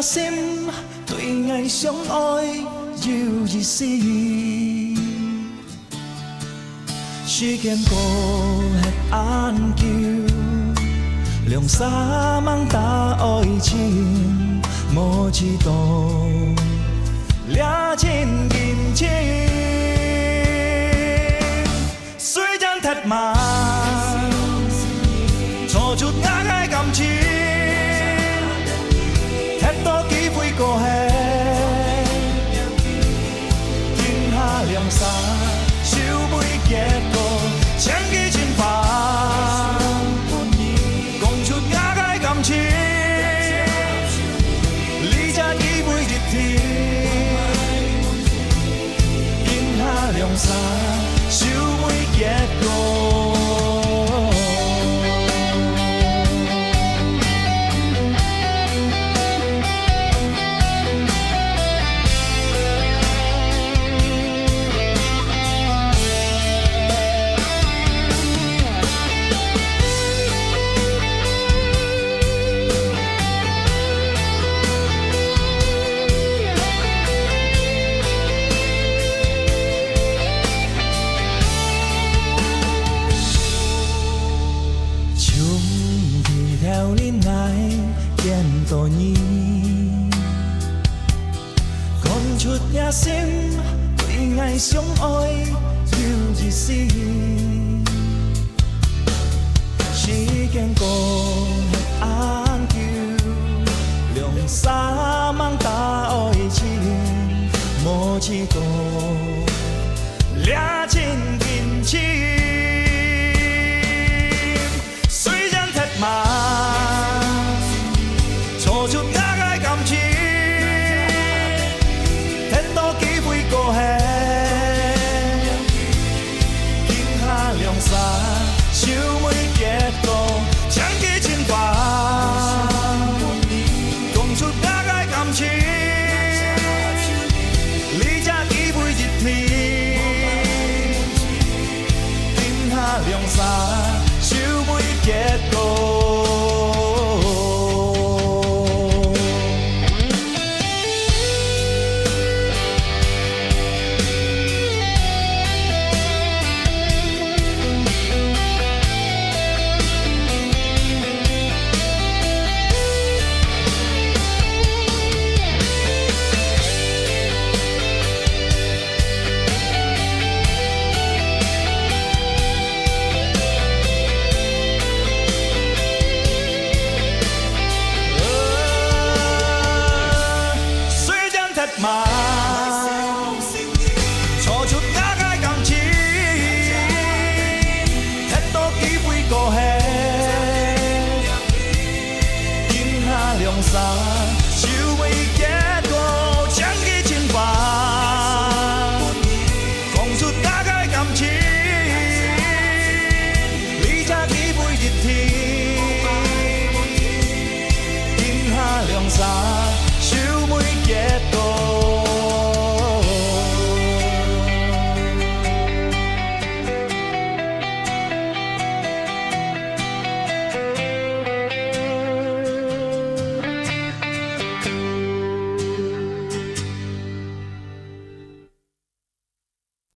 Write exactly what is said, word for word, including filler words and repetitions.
心對𠊎相愛有一世。時間過忒恁久，兩儕吂打愛情，無知道這真緊情。 雖然忒慢，錯出𠊎个感情，忒多機會過後，今下兩儕愁眉結角，千句情話分你，講出𠊎个感情，你才以為一定。 今下兩儕愁眉結角。 從地頭裡𠊎見到你，看出若心對𠊎相愛有一世。 時間過忒恁久，兩儕吂打愛情，無知道這真緊情。雖然忒慢， 錯出𠊎个感情，忒多機會過後，今下兩儕愁眉結角，千句情話，講出𠊎个感情，你才以為一定。 今下兩儕愁眉結角，